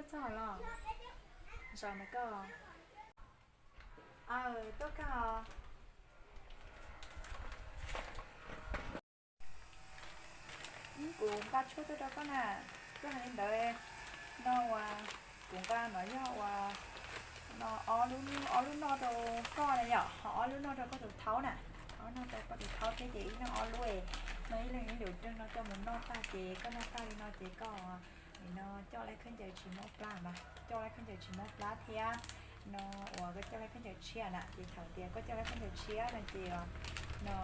Txog los, zaum ntawm koj. Aw, tuaj koj. Kuv nqa tshuaj tuaj rau koj na. Koj hais li ntawd no uas kuv nqa no yog uas no ob lub, ob lub noj rau koj na yom, ho ob lub noj rau koj tus thaub na. Ob noj rau koj tus thaub thiab ces ib leeg ob lub. No ib leeg ib lub rau no coj mus noj tag ces koj noj tag li no ces koj nim no coj lawv khaub ncaws tsis mob plab mas, coj lawv khaub ncaws tsis mob plab thiab no uas koj coj lawv khaub ncaws tshiab na, ces thaum tias koj coj lawv khaub ncaws tshiab no ces no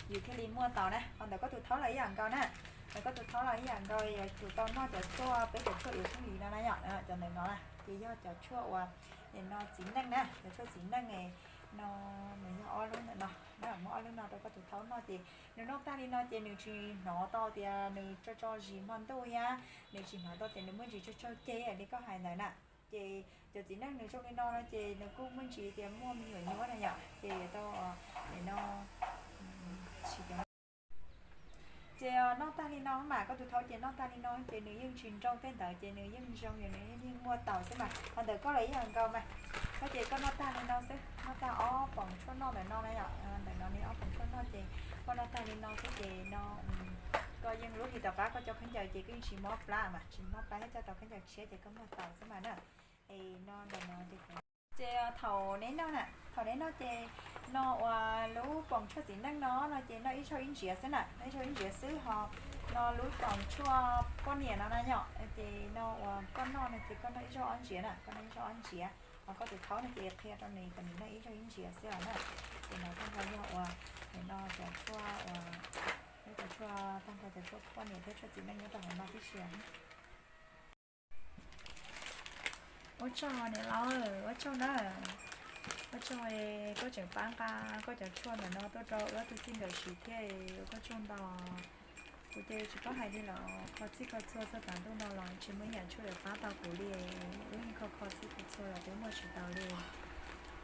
yus thiaj li muaj tau na. Ho ntawm koj tus thaub los ib yam nkaus na, ntawm koj tus thaub los ib yam nkaus, yuav tsum tau noj cov tshuaj peb cov tshuaj yuav xub lis no na yom, cov ntawm no na ces yog cov tshuaj uas nim no txiv neej na, cov tshuaj txiv neej no nws yog ob lub ntawm no na, muab ob lub no rau koj tus thaub noj ces nws noj tag li no ces nws tsis hnov tau tias nws tso tso zis hmo ntuj thiab nws tsis hnov tau tias nws muaj ntsis tsaug tsaug ceg li koj hais ntawd na. Ces cov txiv neej nws zoo li no no ces nws kuj muaj ntsis tias muaj me nyuam nyuaj na yom, ces yuav tau nim no tsis cov ces noj tag li no mas koj tus thaub ces noj tag li no ces nws yeej tsis nroo tej ntawd ces nws yeej zoo, nws yeej muaj taus xwb mas. Ho ntawm koj los ib yam nkaus mas, koj ces koj noj tag li no xwb, noj tag ob poom tshuaj noj ntawm no na yom, ntawm no nws ob poom tshuaj noj ces koj noj tag li no xwb ces no koj yeej lub hlis tom qab koj coj khaub ncaws ces koj yeej tsis mob plab mas, tsis mob plab thiab coj tau khaub ncaws tshiab ces koj muaj taus xwb mas na. Es no ntawm no ces kuv ces thaum neb noj na, thaum neb noj ces no uas lub poom tshuaj txiv neej no no ces noj ib zaug ib ntsiav xwb na, noj ib zaug ib ntsiav xwb. Ho no lub poom tshuaj poj niam no na yom, ces no uas koj noj no ces koj noj ib zaug ob ntsiav na, koj noj ib zaug ob ntsiav. Ho koj tus thaub no ces qhia rau nws kom nws noj ib zaug ib ntsiav xwb os na. Ces no tag nrho yog uas no cov tshuaj uas, cov tshuaj tag nrho cov tshuaj poj niam thiab tshuaj txiv neej nyob rau hauv no tib si os. Ua tsaug niam laus, ua tsaug na. Ua tsaug koj tseem pab nqa koj cov tshuaj ntawm no tuaj rau wb ob tug txij nkawm siv thiab, ua koj tsaug ntau. Kuv ces tsis paub hais li lawm, kho txhij kho txhua txog tav ntuj no los tsis muaj ib yam tshuaj yuav pab tau kuv li. Wb yeej kho kho txhij kho txhua los twb muaj tsis tau li.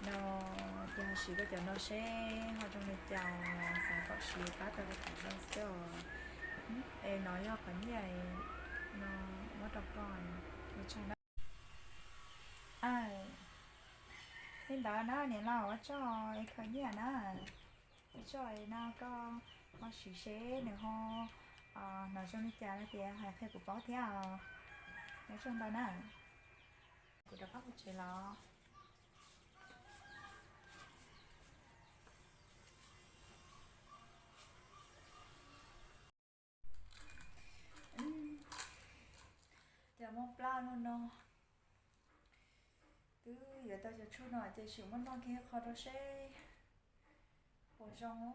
No ces ho siv koj cov no seb ho zoo li cas, xav kom siv pab tau kuv thaum zoo xwb os. Es no yog qhov nyiaj no muab rau koj, ua tsaug na. Li ntawd na niam laus, ua tsaug es khaws nyiaj na. Ua tsaug no koj ho siv seb nws ho hnov zoo li cas no ces hais qhia kuv paub thiab os. Ua tsaug ntau na. Kuv rov qab mus tsev los. Cas mob plab no no. Twb yuav tau cov tshuaj no ces sim muab noj kiag qho rau seb puas zoo.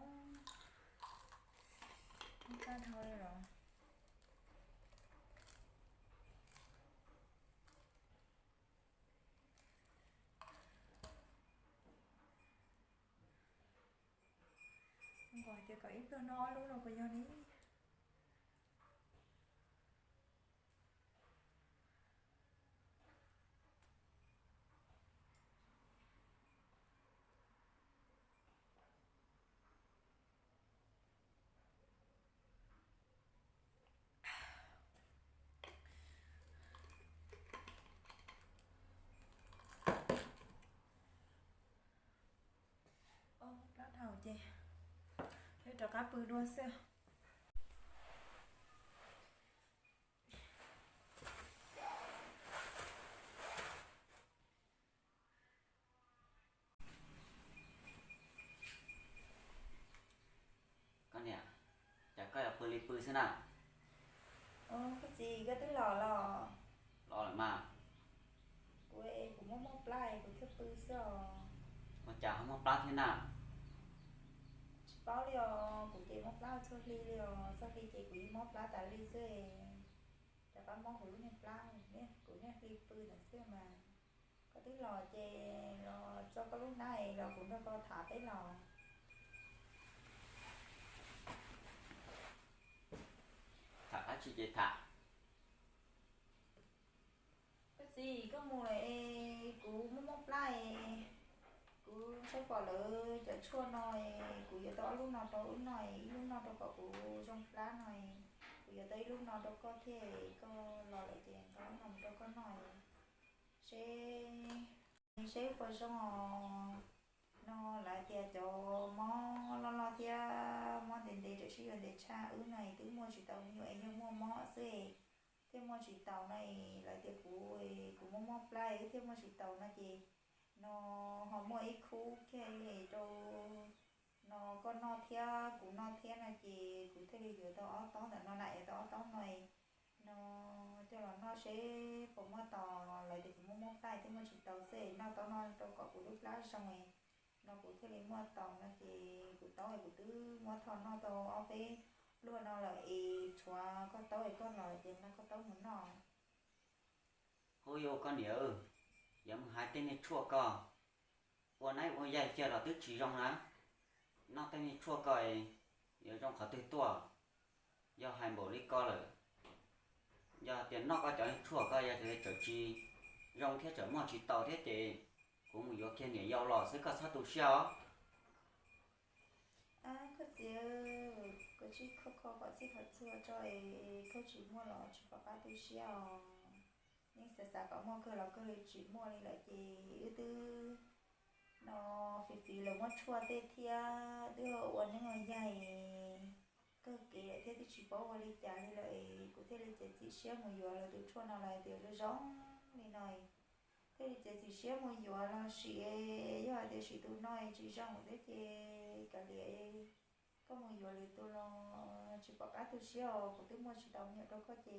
Mob plab dhau li los. Nkaus hais tias kom ib pliag noj ob lub no puas yog li. Plab dhau ces rov qab pw dua xwb. Koj niam, cas koj yuav pw li pw xwb na? Koj txiv, koj twb los los? Los lawm mas. Kuv, kuv mob mob plab es kuv thiaj pw xwb os. Ua cas ho mob plab thiab na? Tsis paub li os, kuv ces mob plab txhua hli li os, txhua hli ces kuv yeej mob plab tas li xwb. Rov qab mob kuv lub niag plab, kuv niag hli pw ntawd xwb mas. Koj twb los ces los tso koj lub hnab es los kuv nrog koj tham peb los. Tham dab tsi ces tham. Koj txiv, koj mus lawm es kuv mob mob plab es kuv saib pom lawv cov tshuaj no es kuv yuav tau ob lub no rau wb noj es ib lub noj rau kom kuv zoo plab no es kuv yuav tau ib lub no rau koj thiab, koj los lawm ces ntau no mus rau koj noj seb, seb puas zoo os. No lawv tias cov mob loj loj thiab mob ntev ntev tseem sib yuav ntev tshaj, wb no twb muaj tsis tau me nyuam es yog muaj mob xwb thiaj muaj tsis taus no. Lawv tias kuv, kuv mob mob plab wb thiaj muaj tsis taus no ces no ho muaj ib khub kiag rau no koj noj thiab kuv noj thiab no ces kuv thiaj li yuav tau ob taub ntawm no na, yuav tau ob taub no no coj los noj seb puas muaj taus. Lawv tias kuv mob mob plab thiaj muaj tsis taus xwb, noj taub no rau kom kuv lub plab zoo no kuv thiaj li muaj taus no ces kuv taub kuv twb muab tho noj tau ob peb luaj no lawm es tshuav koj taub es koj los ces no koj taub mus noj. Hu yuav koj niam, yuav mus hais tej niag tshuaj ko ua neeb ua yaig kiag los twb tsis zoo na. Noj tej niag tshuaj ko yuav zoo qhov twg tuaj? Yog hais npaum li ko lawm, yog tias noj koj cov niag tshuaj ko yog tias tseem tsis zoo thiab tseem muaj tsis taus thiab ces kuv mus yuav kiag niam yau los xwb, koj txhob tu siab os. Koj txiv, koj tsis kho kho kom txhij kom txhua tso es koj tsis muaj los tsis pom qab tu siab os. Yeej xav xav kom muaj kawg los kawg li tsis muaj li lawm ces wb twb no fiv fiv los muab tshuaj tej thiab twb ua neeb ua yaig kawg kev lawm thiab twb tsis paub ua li cas li lawm es kuv thiaj li txiav txim siab mus yuav lawv tus tshuaj no los hais tias zoo zoo li no thiaj li txiav txim siab mus yuav los sim. Yog hais tias sim tus no tsis zoo thiab ces kav liam, koj mus yuav lwm tus los tsis pom qab tu siab os, kuv twb muaj tsis tau me nyuam rau koj ces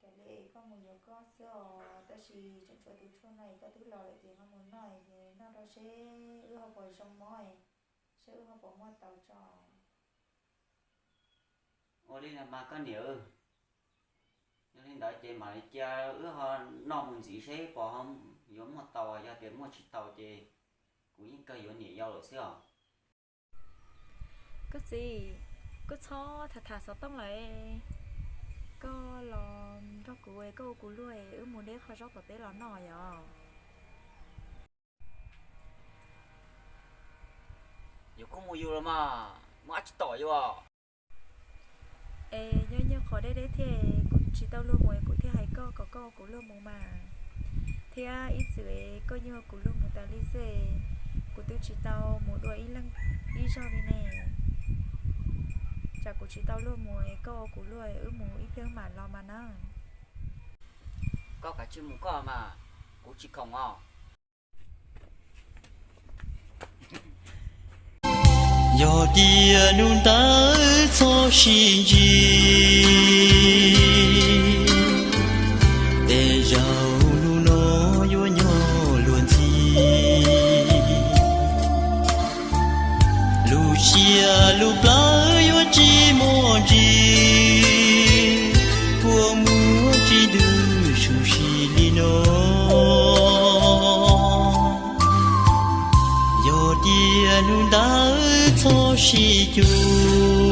kav liam koj mus yuav koj xwb os. Tab sis tseem tshuav tus tshuaj no es koj twb los lawm ces koj mus noj, noj rau seb wb ho puas zoo mob, seb wb ho puas muaj taus tso. Ua li mas koj niam, yog li ntawd ces mam li cia wb ho noj mus ntxiv seb puas yuav muaj taus, yog tias muaj tsis taus ces kuv yeej kawg yuav niam yau lawm xwb os. Koj txiv, koj txhob tham tham xov tooj lawm, koj los nrog kuv, koj ua kuv luag, wb mus de qho zaub tom teb los noj yom. Yus kuj mus yus los mas, muaj dab tsi tom yus. Es nyob nyuag qhov deb deb thiab, kuv tsis tau luag mus es kuv thiaj hais koj kom koj ua kuv luag mus mas. Thiab ib txwm koj yeej ua kuv luag mus tas li xwb, kuv twb tsis tau mus dua ib leeg ib zaug li ne. Tsam kuv tsis tau luag mus es koj ua kuv luag, wb mus ib pliag mam los mas na. Koj kav tsij mus koj mas, kuv tsis khoom os. Yog tias hnub ntawd txhob sib ntsib, tej zaum hnub no yuav nyob luag ntxhi. Lub siab lub plawv yuav tsis muaj ntsis, kua muag tsis ntws su si li no. Yog tias hnub ntawd txhob sib cuag,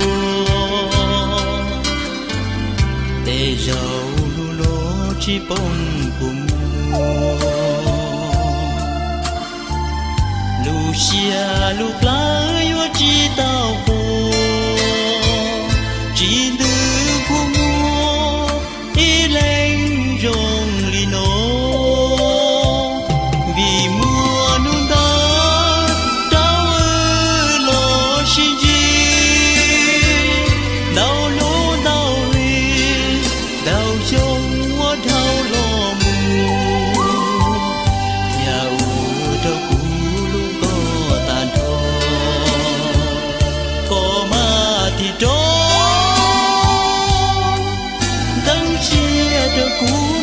tej zaum hnub no tsis poob kua muag. Lub siab lub plawv yuav tsis tau quas, tsis ntws kua muag ib leeg zoo li no. Vim muaj hnub ntawd rau wb los sib ntsib, ntau hnub ntau hli, ntau xyoo ua dhau los mus, thiaj ua rau kuv hlub koj tag nrho. Koj mas tig rov ntxeev siab rau kuv